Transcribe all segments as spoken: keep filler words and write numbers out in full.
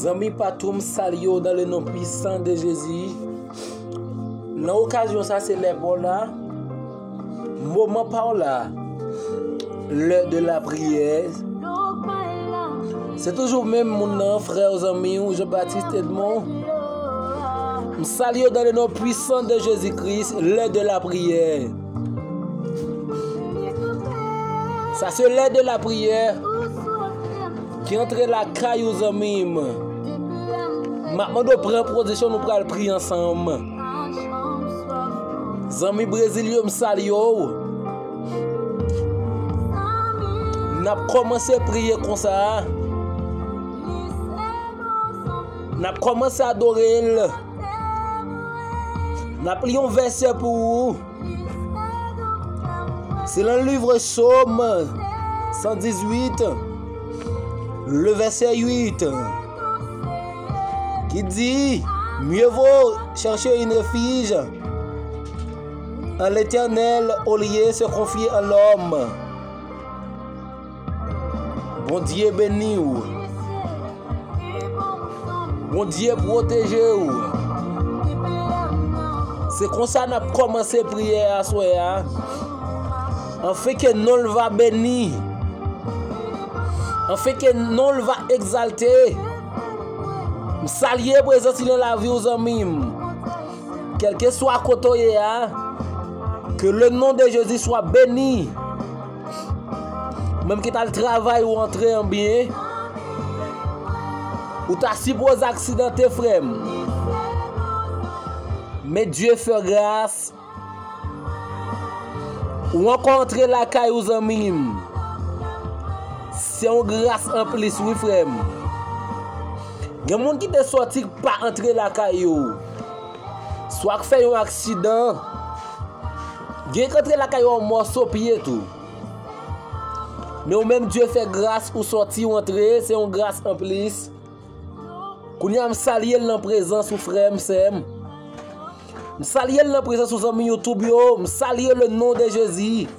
Zanmi pa tou, m salye w dans le nom puissant de Jésus. Nan okazyon sa, se lè pa w la, moman pa w la, l'heure de la prière. Se toujou menm moun nan, frè w, zanmi w, Jean-Baptiste Edmond. M salye w dans le nom puissant de Jésus-Christ, l'heure de la prière. Sa se l'heure de la prière. Ki antre lakay ou, zanmi m. M ap mande w pran pozisyon, nou pral priye ansanm. Zanmi Brezil yo, m salye w. N ap kòmanse priye konsa. N ap kòmanse adore l. N ap li yon vèsè pou ou. Se nan liv Sòm san dizuit, le vèsè uit, ki di, mieux vaut chercher une refuge en l'Éternel au lieu se confier en l'homme. Bondye beni w. Bondye pwoteje w. Se konsa n ap kòmanse priyè aswè a. Afin que non l va béni. Afin que non l va exalté. M salye prezans li nan lavi w, zanmi m. Kèlkeswa kote w ye a, que le nom de Jésus soit béni. Menm ki t al travay ou antre an byen, ou ta sipoze aksidante, frè m. Men Dye fè gras, ou ankò antre lakay ou, zanmi m. Se yon gras anplis, wi, frè m. Gen moun ki te sòti k pa antre lakay yo. Swa k fè yon aksidan, gen k antre lakay yo yon mòso pye tou. Men ou menm, Dye fè gras, ou sòti, ou antre, se yon gras anplis. Kounye a, m salye l nan prezans ou, frè m, sè m. M salye l nan prezans ou, zanmi YouTube yo. M salye le nom de Jésus.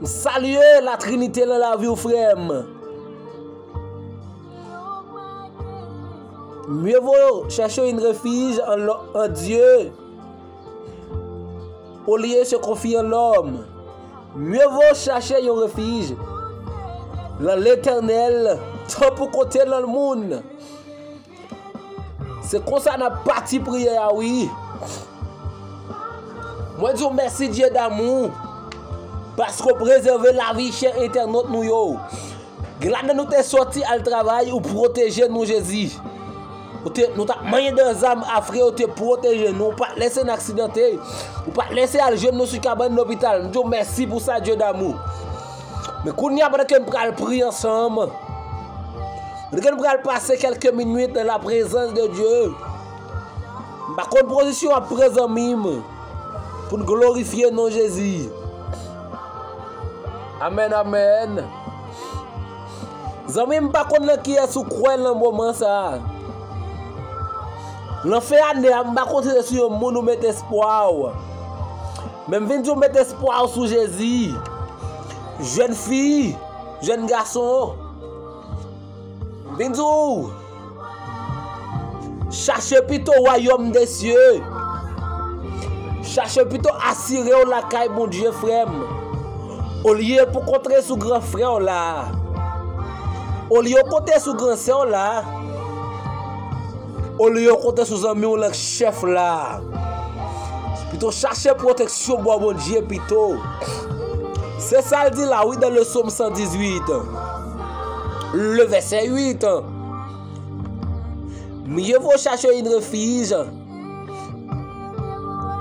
M salye la Trinité nan lavi w, frè m. Mieux vaut chercher une refuge en, en Dieu au lieu se confier en l'homme. Mieux vaut chercher yon refij nan Letènèl, tan pou konte nan moun. Se konsa n ap pati priyè a, wi. Mwen di w mèsi, Dye damou, paske w prezève lavi chè entènot nou yo. Gen ladan nou te sòti al travay, ou pwoteje nou, Jezi. Ou te, nou t ap manyen dan zam afre, ou te pwoteje nou, ou pa t lese n aksidante, ou pa t lese al jwenn nou sou kabann lopital. M di w mèsi pou sa, Dye damou. Men kounye a, pandan ke n pral priye ansanm, pandan ke n pral pase kèlke minit nan la prezans de Dye, m pa konn pozisyon w ap pran, zanmi m, pou n glorifye non Jezi. Amèn, amèn. Zanmi m, m pa konn nan kiyès ou kwè nan moman sa a. Nan fen ane a, m pa konn si se sou yon moun ou met espwa w. Men m vin di w met espwa w sou Jezi. Jèn fi, jèn gason. M vin di w, chache pito wayòm de sye. Chache pito asire w lakay Bondye, frè m. Olye pou konte sou gran frè w la. Olye w konte sou gran sè w la. Olye w konte sou zanmi w lan k chèf la. Pito chache pwoteksyon bò Bondye pito. Se sa l di la, wi, dans le psaume cent dix-huit, le verset huit. Mieux vaut chercher une refuge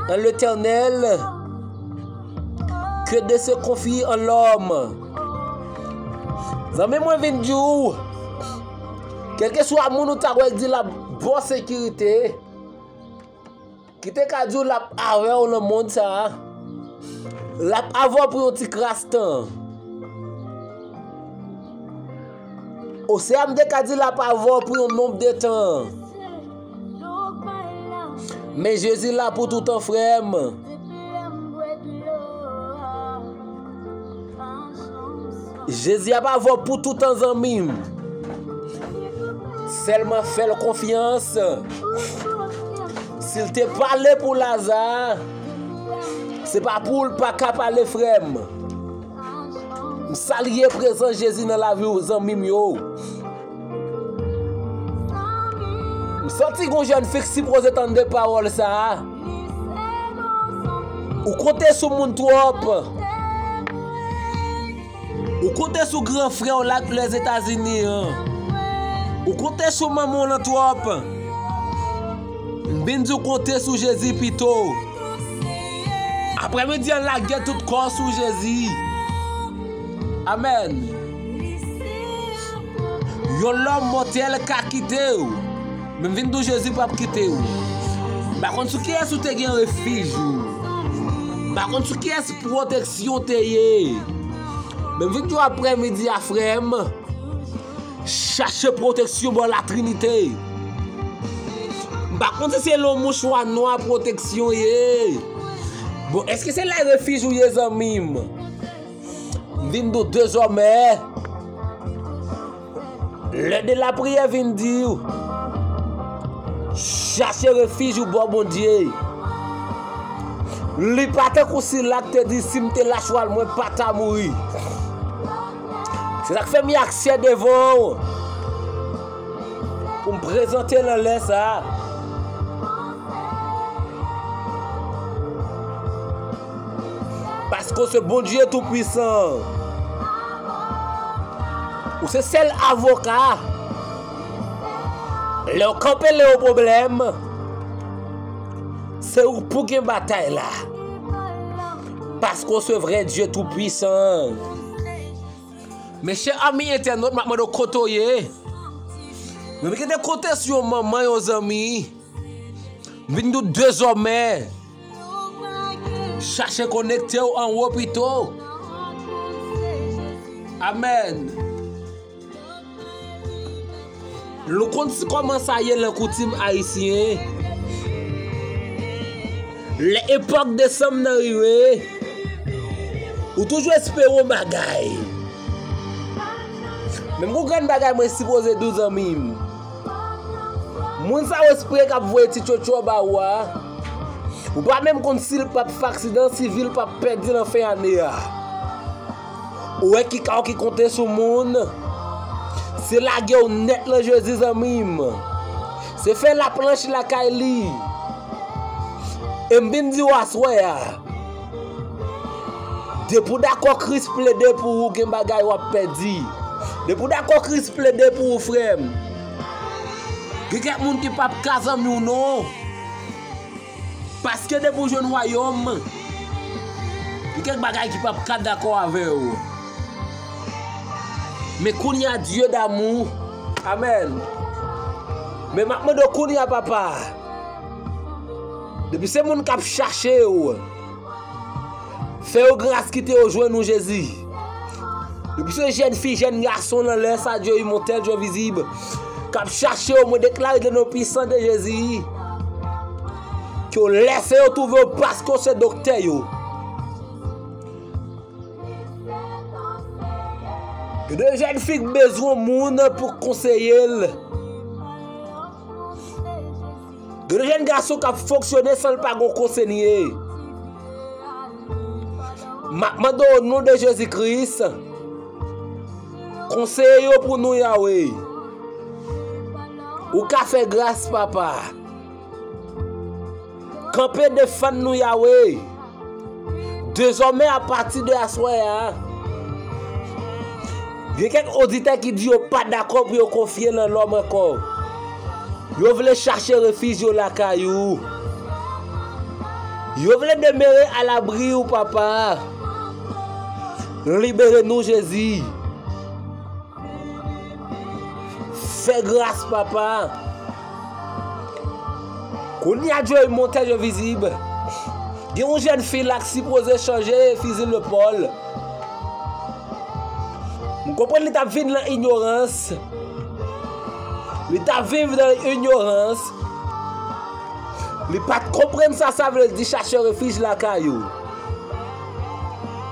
en l'Éternel que de se confier en l'homme. Zanmi mwen vin di w, kèlkeswa moun ou ta wè k di l ap ba w sekirite, ki te ka di w l ap avè w nan mond sa a, l ap avè w pou yon ti kras tan. Osea m te ka di l ap avè w pou yon nonb de tan. Men Jezi la pou toutan, frè m. Jezi ap avè w pou toutan, zanmi m. Sèlman fè l konfyans. Si l te pale pou Laza, se pa pou l pa ka pale, frè m. M salye prezans Jezi nan lavi w, zanmi m yo. M santi gon jèn fi k sipoze tande pawòl sa a. Ou konte sou moun twòp. Ou konte sou gran frè w la k Lèzetazini an. Ou konte sou manman w lan twòp. M vin di w konte sou Jezi pito. Aprèmidi an, lage tout kò w sou Jezi. Amèn. Yon lòm mòtèl ka kite w, men m vin di w Jezi p ap kite w. M pa konn sou kiyès ou te gen refij ou. M pa konn sou kiyès pwoteksyon te ye. Men m vin di w aprèmidi a, frè m, chache pwoteksyon bò Latrinite. M pa konn si se yon mouchwa nwa pwoteksyon ye. Bon, èske se la refij ou ye, zanmi m? M vin di w dezòmè, lè de lapriyè vin di w, chache refij ou bò Bondye. Li pa tankou sila k te di, "Si m te la chwal mwen pa ta mouri." Se sa k fè m aksè devan w pou m prezante nan lè sa a. Paske w se Bondye Toupwisan. Ou se sèl avoka. Lè w kanpe, lè w pwoblèm, se ou k pou gen batay la. Paske w se vrè Dye Toupwisan. Mes chers amis internautes, m ap mande w kote w ye. Mwen kite konte sou yon manman, yon zanmi. M vin di w dezòmè, chache konekte w anwo pito. Amèn. Nou konn si kòman sa ye nan koutim ayisyen. Lè epòk desanm nan rive, ou toujou espere yon bagay. Menm gon grenn bagay mwen sipoze di w, zanmi m. Moun sa w espere k ap voye ti tchotcho ba ou a, ou pa menm konn si l p ap fè aksidan, si vi l p ap pèdi nan fen ane a. Ou wè ki ka w ki konte sou moun, se lage w nèt nan Jezi, zanmi m. Se fè laplanch lakay li. E m vin di w aswè a, depi w dakò Kris plede pou ou, gen bagay w ap pèdi. Depi w dakò Kris plede pou ou, frè m, gen kèk moun ki p ap ka zanmi w non. Paske depi w jwenn wayòm, gen kèk bagay ki p ap ka dakò avè w. Men kounye a, Dye damou. Amèn. Men m ap mande w kounye a, Papa, depi se moun k ap chache w, fè yo gras, kite yo jwenn ou, Jezi. Depi se jèn fi, jèn gason nan lè sa, Dye imontel, Dye vizib, k ap chache w, mwen deklare nan non pwisan de Jezi, ke w lèse yo twouve w paske w se doktè yo. Gen de jèn fi k bezwen moun pou konseye l. Gen de jèn gason k ap fonksyone san l pa gon konsenye. M ap mande w, o non de Jezi Kris, konseye yo pou nou, Yawe. Ou ka fè gras, Papa. Kanpe defann nou, Yawe. Dezòmè, apati de aswè a, gen kèk oditè ki di yo pa dakò pou yo konfye nan lòm ankò. Yo vle chache refij yo lakay ou. Yo vle demere alabri ou, Papa. Libere nou, Jezi. Fè gras, Papa. Kounye a, Dye monte, Dye vizib. Gen yon jèn fi la k sipoze chanje fizi lepòl. M konprann li t ap viv nan inyorans. Li t ap viv nan inyorans. Li pa t konprann sa sa vle di chache refij lakay ou.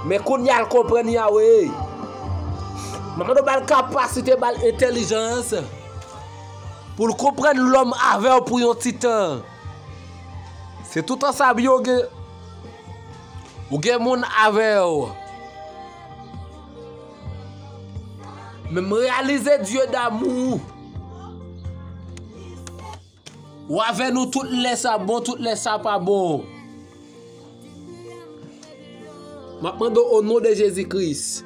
Men kounye a l konprann, Yawe. Manman nou ba l kapasite, ba l entèlijans. pou l konprann lòm avè w pou yon ti tan. Se toutan sa byen w gen, ou gen moun avè w. Men m reyalize Dye damou. Ou avè nou tout lè sa bon, tout lè sa pa bon. M ap mande w o non de Jezi Kris.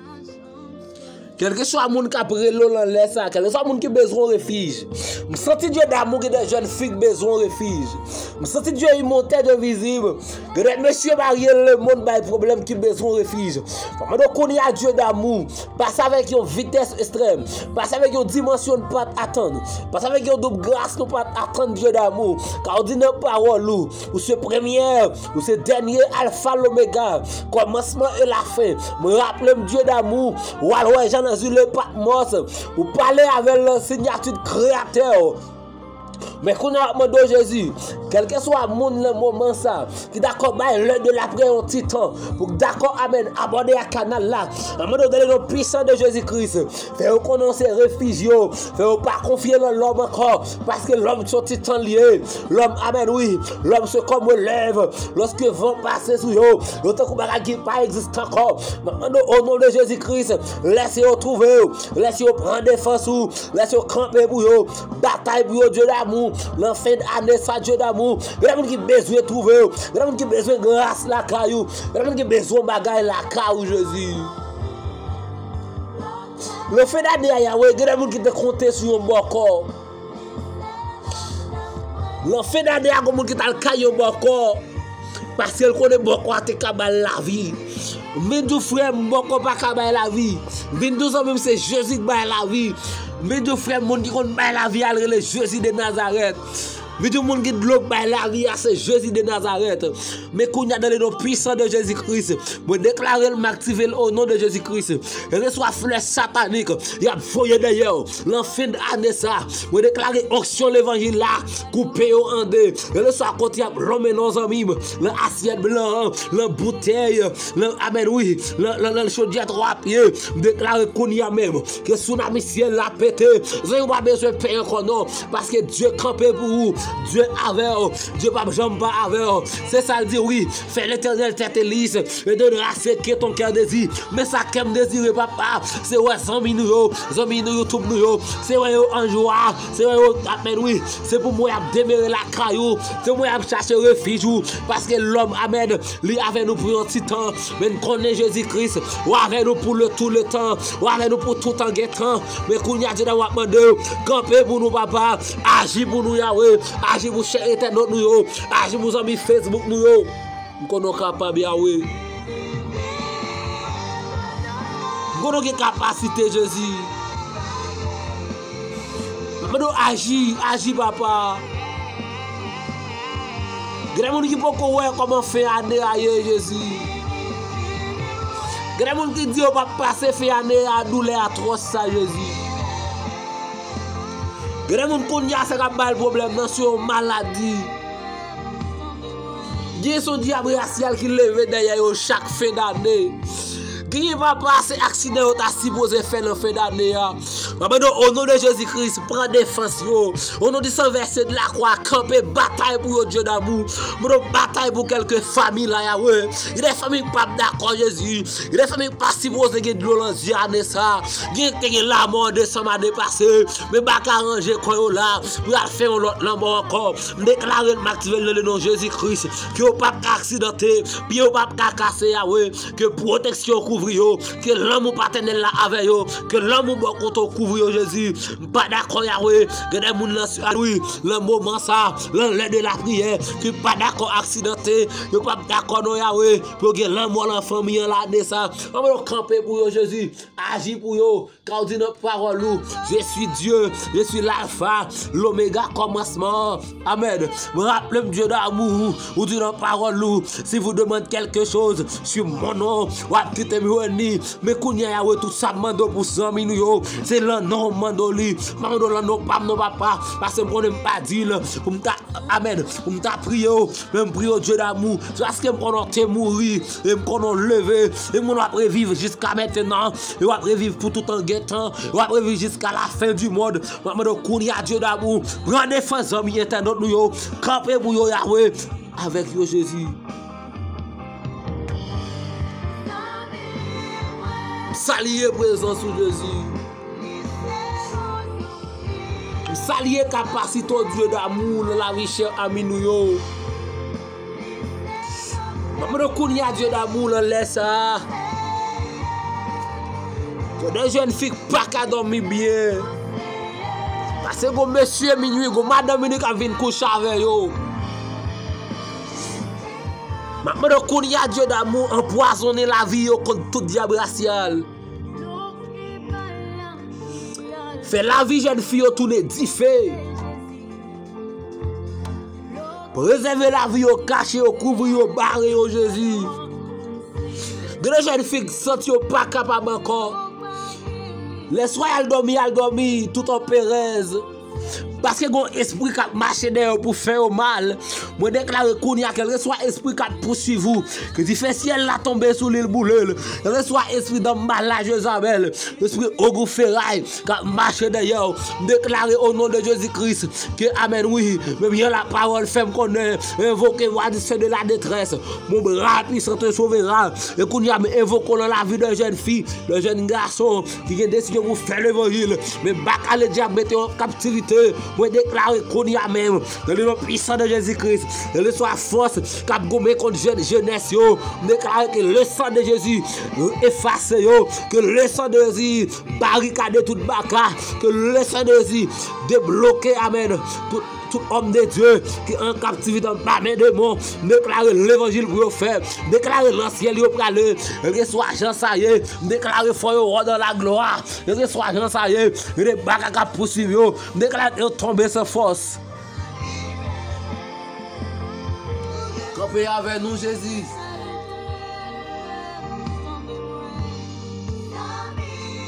Kèlkeswa moun k ap rele w nan lè sa, kèlkeswa moun ki bezwen refij, m santi Dye damou gen de jèn fi k bezwen refij. M santi Dye imotèl, Dye vizib, gen de mesye marye lemonn bay pwoblèm ki bezwen refij. M ap mande w kounye a Dye damou, pase avèk yon vitès ekstrèm, pase avèk yon dimansyon n pa t atann, pase avèk yon doub gras nou pa t atann, Dye damou, ka w di nan pawòl ou, ou se premyè, ou se dènye, alfa, lomega, kòmansman e lafen. M raple m, Dye damou, w al wè Jan nan zile Patmòs, ou pale avè l nan sinyati Kreyatè w. Men kounye a w ap mande w Jezi, kèlkeswa moun nan moman sa, ki dakò bay lè de lapriyè yon ti tan, pou dakò, amèn, abòne ak kanal la, m ap mande w nan le non pwisan de Jezi Kris, fè yo konnen w se refij yo, fè yo pa konfye nan lòm ankò, paske lòm se yon ti tan l ye. Lòm, amèn, wi, lòm se kòm relèv, lòske van pase sou yo, yo tankou bagay ki pa egziste ankò. M ap mande w o non de Jezi Kris, lèse yo twouve w, lèse yo pran defans ou, lèse yo kanpe pou yo, batay pou yo, Dye damou, nan fen d ane sa, Dye damou, gen de moun ki bezwen twouve w, gen de moun ki bezwen gras lakay ou, gen de moun ki bezwen bagay lakay ou, Jezi. Nan fen d ane a, Yawe, gen de moun ki te konte sou yon bòkò. Nan fen d ane a, gen moun ki t al kay yon bòkò, paske l konnen bòkò a te ka ba l lavi. M vin di w, frè m, bòkò pa ka bay lavi. M vin di w, zanmi m, se Jezi k bay lavi. M vin di w, frè m, moun ki konn bay lavi a, l rele Jezi de Nazarèt. M vin di w, moun ki dlo k bay lavi a, se Jezi de Nazarèt. Men kounye a, nan le non pwisan de Jezi Kris, mwen deklare l, m aktive l o non de Jezi Kris. Kèlkeswa flè satanik y ap voye dèyè w nan fen d ane sa, mwen deklare onksyon levanjil la koupe yo an de. Kèlkeswa kote y ap lonmen non zanmi m, nan asyèt blan an, nan boutèy, nan, amèn, wi, nan, nan, nan chodyè twa pye, m deklare kounye a menm ke sounami syèl la pete. Zanmi, ou pa bezwen pè ankò non, paske Dye kanpe pou ou, Dye avè w, Dye p ap janm pa avè w. Se sa l di, wi, fais l'Éternel tes délices et donne à ce que ton cœur désire. Men sa kè m dezire, papa, se wè zanmi nou yo, zanmi nou YouTube nou yo, se wè yo an jwa, se wè yo, amèn, wi, se pou mwen y ap demere lakay ou, se mwen y ap chache refij ou, paske lòm, amèn, li avè nou pou yon ti tan, men n konnen Jezi Kris, ou avè nou pou le, tout le tan, ou avè nou pou tout tan gen tan. Men kounye a, Dye damou, m ap mande w, kanpe pou nou, papa, aji pou nou, Yawe, aji pou chè entènot nou yo, aji pou zanmi Facebook nou yo. M konnen w kapab, Yawe. M konnen w gen kapasite, Jezi. M ap mande w aji, aji, papa. Gen de moun ki poko wè kòman fen ane a ye, Jezi. Gen de moun ki di yo p ap pase fen ane a, doulè atwòs sa, Jezi. Gen de moun kounye a sa k ap ba l pwoblèm nan se yon maladi. Gen se yon dyab rasyal ki leve dèyè yo chak fen dane. Gen papa se aksidan yo ta sipoze fè nan fen dane a. Mwen mande w, o non de Jezi Kris, pran defans yo. O non di san vèse de lakwa, kanpe batay pou yo, Dye damou. Mwen mande w batay pou kèlke fanmi la, Yawe. Gen de fanmi k p ap dakò, Jezi. Gen de fanmi k pa sipoze gen dlo nan zye ane sa. Gen te gen lamò desanm ane pase. Men bagay aranje kò yo la. Pou y al fè yon lòt lanmò ankò. M deklare l, m aktive l nan le non Jezi Kris. Ke yo p ap ka aksidante. Pye yo p ap ka kase, Yawe. Ke pwoteksyon kouvri yo. Ke lanmou patènèl la avè yo. Ke lanmou bò kote w kouvri yo, Jezi. M pa dakò, Yawe. Gen de moun nan, wi, nan moman sa, nan lè de lapriyè, ki pa dakò aksidante. Yo p ap dakò non, Yawe. Pou yo gen lanmò nan fanmi an lane sa. Ann, yo kanpe pou yo, Jezi. Aji pou yo. Ka w di nan pawòl ou, je suis Dieu, je suis l'alpha, l'oméga, kòmansman. Amèn. Mwen raple m, Dye damou, ou di nan pawòl ou, si vous demandez quelque chose sur mon nom, w ap kite m jwenn li. Men kounye a, Yawe, tout sa m mande w pou zanmi nou yo, se lan non m mande w li. M pa mande w lan non pa m non, papa, paske m konnen m pa di l pou m ta, amèn, pou m ta priye w. Men m priye w, Dye damou, se paske m konnen w te mouri, e m konnen w leve, e m konnen w ap reviv jiska mentnan, e w ap reviv pou tout an gen tan, e w ap reviv jiska la fen di mond. M ap mande w kounye a, Dye damou, pran defans zanmi entènot nou yo, kanpe pou yo, Yawe, avèk yo, Jezi. M salye prezans ou, Jezi. M salye kapasite w, Dye damou, nan lavi chè ami nou yo. M ap mande w kounye a, Dye damou, nan lè sa a, gen de jèn fi k pa ka dòmi byen. Paske gon mesye minui, gon madanm minui k ap vin kouche avè yo. M ap mande w kounye a, Dye damou, anpwazonnen lavi yo kont tout dyab rasyal. Fè lavi jèn fi yo tounen dife. Prezève lavi yo, kache yo, kouvri yo, bare yo, Jezi. Gen de jèn fi k santi yo pa kapab ankò. Lèswa y al dòmi, y al dòmi tout an perèz. Paske gon espri k ap mache dèyè yo pou fè yo mal. Mwen deklare kounye a, kèlkeswa espri k ap pouswiv ou, ke dife syèl la tonbe sou li, l boule l. Kèlkeswa espri danm mal la, Jezabèl, espri ogou feray k ap mache dèyè w, m deklare o non de Jezi Kris ke, amèn, wi, men byen lapawòl fè m konnen, envoke vwa di sen de la detrès, mon bra pwisan te sovera. E kounye a, m envoke w lan lavi de jèn fi, de jèn gason ki gen desizyon pou fè levanjil. Men baka ledyab mete yo an kaptivite. Mwen deklare kounye a menm, nan le non pwisan de Jezi Kris, kèlkeswa fòs k ap goumen kont jèn, jenès yo, m deklare ke le san de Jezi efase yo, ke le san de Jezi barikade tout baka, ke le san de Jezi debloke, amèn, tout tout òm de Dye ki an kaptivite anba men demon, m deklare levanjil pou yo fè, m deklare lan syèl yo prale, kèlkeswa jan sa ye, m deklare fò yo wè w dan laglwa, kèlkeswa jan sa ye, gen de baka k ap pouswiv yo, m deklare ke yo tonbe san fòs. Kanpe avè nou, Jezi.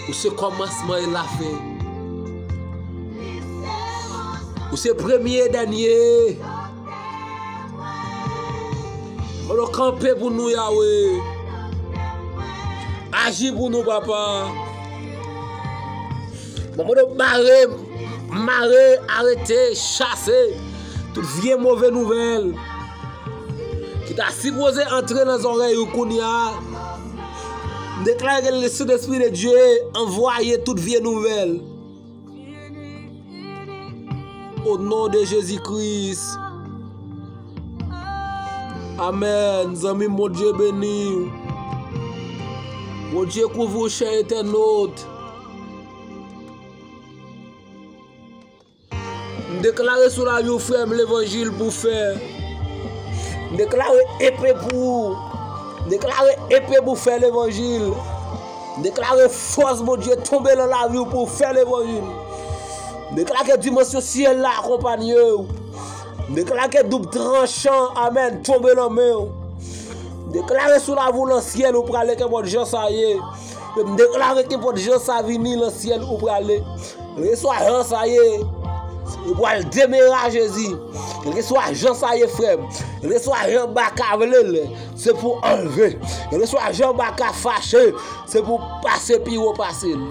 Ou se kòmansman e lafen. Ou se premye e dènye. Mande w kanpe pou nou, Yawe. Aji pou nou, papa. Mande w bare, mare, arete, chase tout vye move nouvèl ki ta sipoze antre nan zòrèy ou kounye a. M deklare ke le Sentespri de Dye anvwaye tout vye nouvèl. O non de Jezi Kris. Amèn. Zanmi m, Bondye beni w. Bondye kouvri w, chè entènot. M deklare sou lavi w, frè m, levanjil pou fè. M deklare epe pou ou. M deklare epe pou fè levanjil. M deklare fòs Bondye tonbe nan lavi w pou w fè levanjil. M deklare ke dimansyon syèl la akonpanye w. M deklare ke doub tranchan, amèn, tonbe nan men w. M deklare sou lavi w, nan syèl ou prale, kenpòt jan sa ye. M deklare kenpòt jan sa vini, nan syèl ou prale. Kèlkeswa jan sa ye, ou pral demere a Jezi. Kèlkeswa jan sa ye, frè m, kèlkeswa jan baka vle l, se pou anlve. Kèlkeswa jan baka fache, se pou pase pi wo pase l.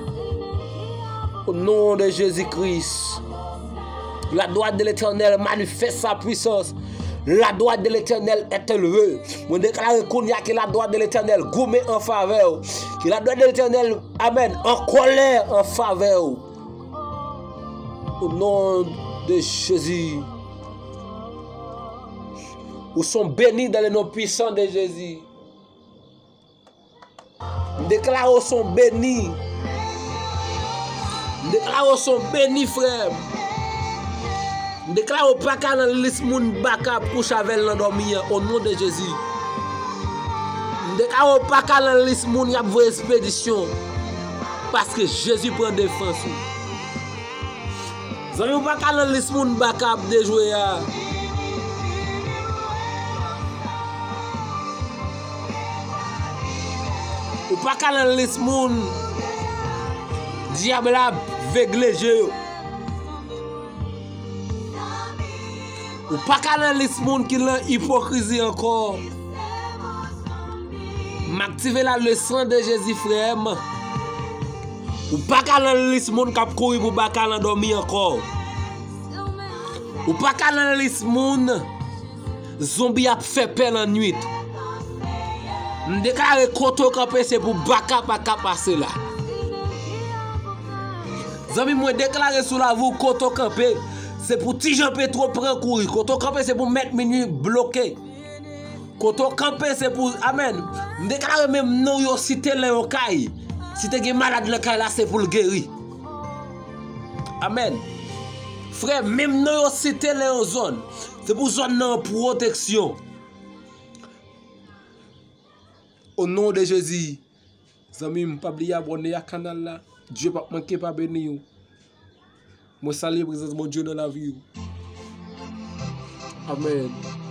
O non de Jezi Kris, la droite de l'Éternel manifeste sa puissance. La droite de l'Éternel est élevée. Mwen deklare kounye a ke la droite de l'Éternel goumen an favè w. Ke la droite de l'Éternel, amèn, an kòlè an favè w. O non de Jezi. Ou son beni dans le nom puissant de Jésus. M deklare w son beni. M deklare w son beni, frè m. M deklare w pa ka nan lis moun baka ap kouche avè l nan dòmi an, o non de Jezi. M deklare w pa ka nan lis moun y ap voye espedisyon. Paske Jezi pran defans ou. Zanmi, w pa ka nan lis moun baka ap dejwe a. Ou pa ka nan lis moun dyab la vegle je yo. Ou pa ka nan lis moun ki nan ipokrizi ankò. M aktive la, le sang de Jésus, frè m. Ou pa ka nan lis moun k ap kouri pou baka nan dòmi ankò. Ou pa ka nan lis moun zonbi ap fè pè lannwit. M deklare kote w kanpe se pou baka pa ka pase la. Zanmi mwen, deklare sou lavi w kote w kanpe se pou Ti Jan Petro pran kouri. Kote w kanpe se pou mèt minwi bloke. Kote w kanpe se pou, amèn. M deklare menm non yo site lè yon kay. Si te gen malad nan kay la, se pou l geri. Amèn. Frè, menm non yo site lè yon zòn, se pou zòn nan an pwoteksyon. O non de Jezi, zanmi m, pa bliye abòne ak kanal la. Dye p ap manke pa beni w. Mwen salye prezans Bondye nan lavi w. Amèn.